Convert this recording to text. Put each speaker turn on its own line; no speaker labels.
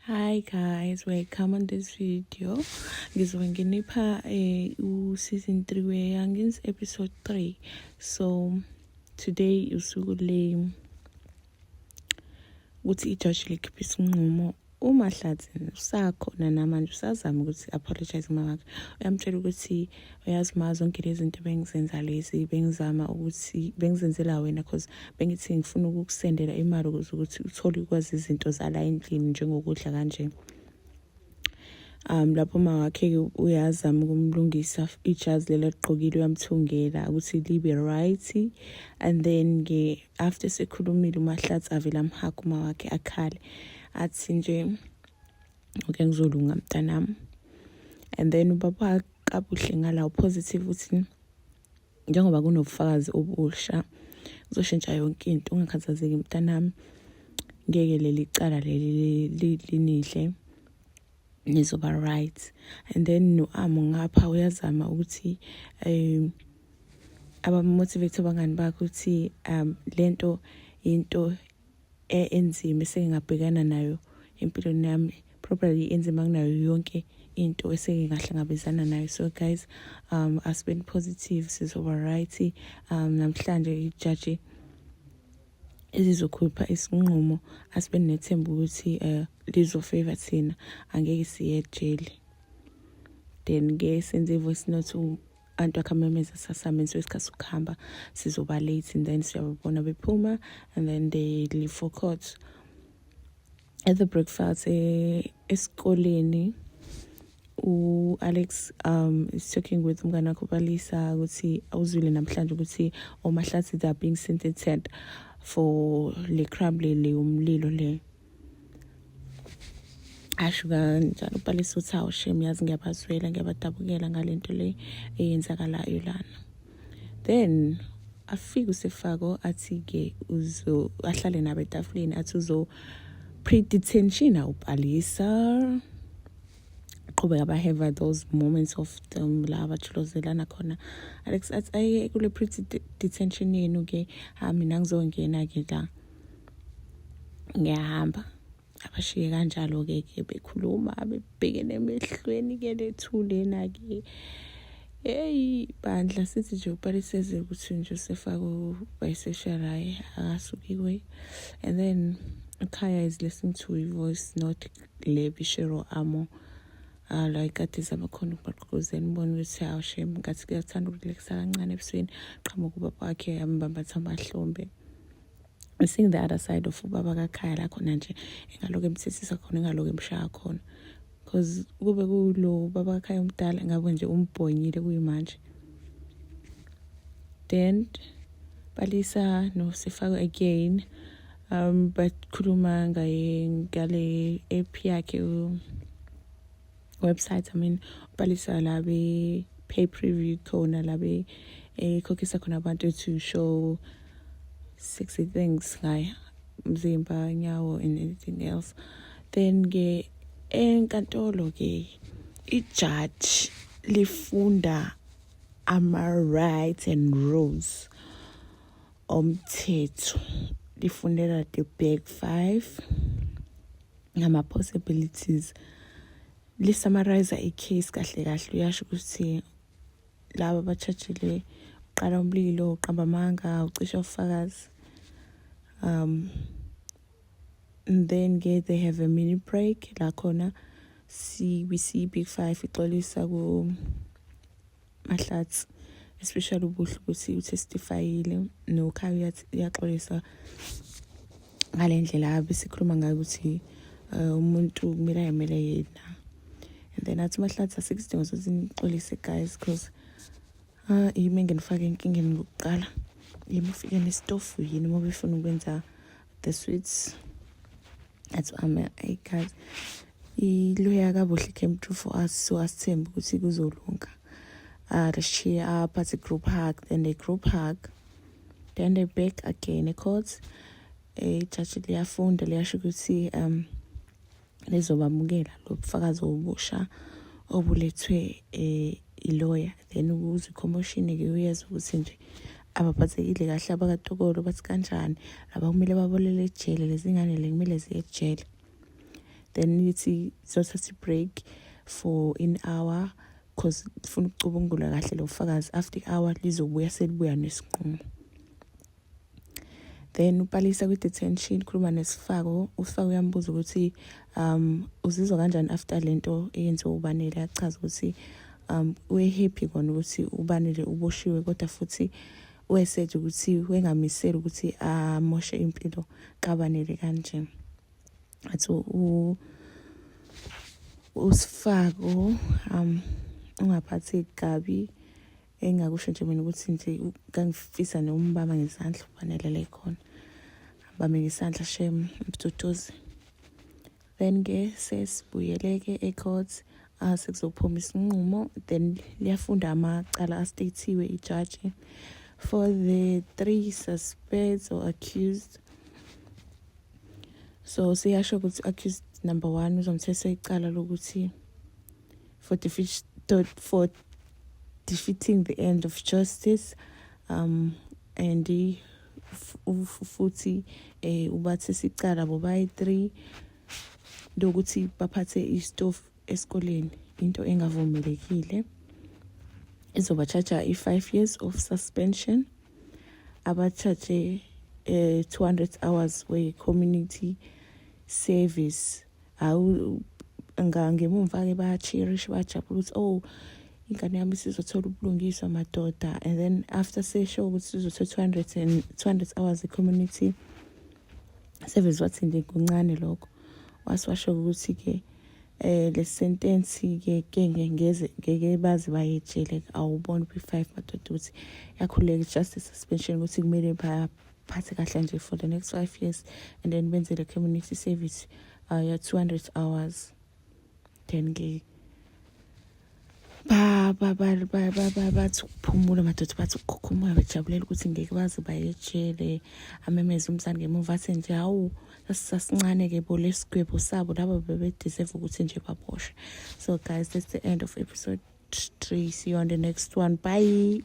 Hi guys, welcome on this video. Ngizobe nginipha u-season 3 we-Youngins episode 3. So today usuku le ukuthi ijaji likhiphe isinqumo. UMahlatsi usakhona namanje, usazama ukuthi apologize kuma wakhe. Uyamtshela ukuthi uyazi ma, zonke lezi zinto bengizenza lezi, bengizama ukuthi bengizenzela wena, cause bengithi ngifuna ukukusendela imali ukuze ukuthi uthole ukwazi izinto zala endlini, njengokudla kanje. Lapho uma wakhe uyazama ukumlungisa ijazi leli aligqokile, uyamthungela ukuthi libe right. And then ke after sekhulumile, uMahlatsi avele amhaga uma wakhe, akhale, athi nje, "Okay, ngizolunga mntanami." And then ubaba kaBuhle ngala positive ukuthi njengoba kunobufakazi obusha, kuzoshintsha yonke into. "Ungakhathazeki mntanami, ngeke leli cala leli linidle, nizoba right." And then no-Amo ngapha uyazama ukuthi abamotivate abangani bakhe ukuthi lento into enzima esengingabhekana nayo empilweni yami, probably enzima kunayo yonke into eseke ngahlangabezana nayo. So guys, asibeni positive, sizoba right. Namhlanje ijaji ezizokhupha isinqumo, asibe nethemba ukuthi lizofavor thina, angeke siye ejele. Then ke senze i-voice note, antu akhamemeza, "Sasame so isikhathi sokuhamba, sizoba late." And then siyababona bephuma and then they leave for court. At the breakfast esikoleni, u-Alex is talking with umngane wakhe uBalisa ukuthi awuzwile namhlanje ukuthi oMahlatsi, they are being sentenced for le crime le umlilo le. Asho kanjalo uBalisa uthi, "Hawu shame, yazi ngiyabazwela, ngiyabadabukela ngalento le eyenzakalayo lana." Then afike uSefako, athi-ke uzo ahlale nabo etafuleni, athi uzo pre-detention uBalisa. Qhubeka ba-have those moments of them la bajolozelana khona. Alex athi, "Aye kule pre-detention yenu-ke, ha, mina ngizongena-ke la, ngiyahamba." Abashiye kanjalo-ke ke bekhuluma bebhekene emehlweni-ke, lethulena-ke. Hey bandla, sithi nje uBaliseze ukuthi nje usefake bisexual, hayi, akasukiwe. And then uKhaya is listening to i-voice note le bishero amo like kade zama khona ukubagqugquzela, umbone ukuthi hawu shame, ngathi kuyathanda ukurelaxa kancane ebusweni. Qhamuka ubaba wakhe, ambambatha amahlombe. Seeing the other side of ubaba kaKhaya la khona nje engalokhu emthethisa khona, engalokhu emshaya khona, because kube kulo baba kaKhaya omdala, ngabe nje umbhonyile kuyimanje. Then Balisa noSefako again bakhuluma ngaye ngale app yakhe, website, I mean, uBalisa la be pay preview khona, la be ekhokhisa khona abantu to show sexy things ngaye, umzimba, nyawo and anything else. Then ke enkantolo ke ijudge lifunda ama-rights and rules omthetho, lifundela the Big Five ngama-possibilities, lisummarize i-case kahle kahle. Uyasho ukuthi laba abachajile uqala umlilo, uqamba amanga, ucisha ufakazi. And then ke they have a mini break la khona see we see Big Five ixolisa ku Mahlatsi, especially uBuhle ukuthi utestifyile, noKhaya uyaxolisa ngale ndlela besikhuluma ngayo ukuthi umuntu kumele ayemele yena. And then athi Mahlatsi, "Asikho isidingo sokuthi nixolise guys, because yimi enginifake enkingeni ngokuqala, yimi ufike nesitofu, yini uma befuna ukwenza the sweets." Athi ame, "Hey guys, iloya kaBuhle came through for us, so asithembe ukuthi kuzolunga. Let's cheer up." Athi, "Group hug." Then they group hug, then they back again ecourt. Ijaji liyafunda, liyasho ukuthi lizobamukela lo bufakazi obusha obulethwe iloya. Then ukuze commotion ke, uyezwa ukuthi nje abaphathekile kahle abakatokolo, bathi kanjani laba kumele babolele ejele, lezi ngane le kumele ziye ejele. Then lithi zothatha i-break for an hour 'cause funa ukucubungula kahle lo fakazi. After i-hour lizobuya, selibuya nesinqumo. Then uPalesa kwi-detention khuluma nesifako. Usifako uyambuza ukuthi uzizwa kanjani after lento eyenziwe uBanele. Achaza ukuthi uye-happy kona ukuthi uBanele uboshiwe, kodwa futhi weseje ukuthi wengamiseli ukuthi amoshe impilo kaBanele kanje. Athi usifako ungaphatheki kabi. Engakusho nje mina ukuthi nje ngangifisa nokumbamba ngesandla uBanele le khona, bambe ngesandla, shem, mduduzi. Then ke sesibuyeleke e-court, sekuzophuma isinqumo. Then liyafunda amacala a-state-iwe ijaji for the three suspects or accused. So siyasho ukuthi accused number one uzomthesa icala lokuthi for defeating the end of justice, and futhi ubathesa icala bobayi-3 lokuthi baphathe istofu esikoleni, into engavumelekile, izoba-charge i-5 years of suspension, aba-charge 200 hours we-community service. Awu, ngemumva-ke baya-cheer-isha, bayajabula ukuthi, "Oh, ingane yami isizothola ubulungiswa, madoda." And then after sesho ukuthi sizothola 200 and 200 hours e-community service, wathi nje kuncane lokho. Wase washo ukuthi-ke le sentence ke ngeze ngeke baze bayejele. Awubona kwi-5, madoda, ukuthi yakhuleka, just a suspension, ukuthi kumele baphathe kahle nje for the next 5 years and then benze le community service ya 200 hours. Then ke ba ba ba ba ba ba bathi ukuphumula, madoda, bathi ukukhukhumula, bejabulela ukuthi ngeke baze bayejele. Amemeze umzali ngemuva, athi nje, "Hawu, sasincane-ke bo lesigwebo sabo, laba bebe-deserve ukuthi nje baboshwe." So guys, that's the end of episode 3. See you on the next one. Bye.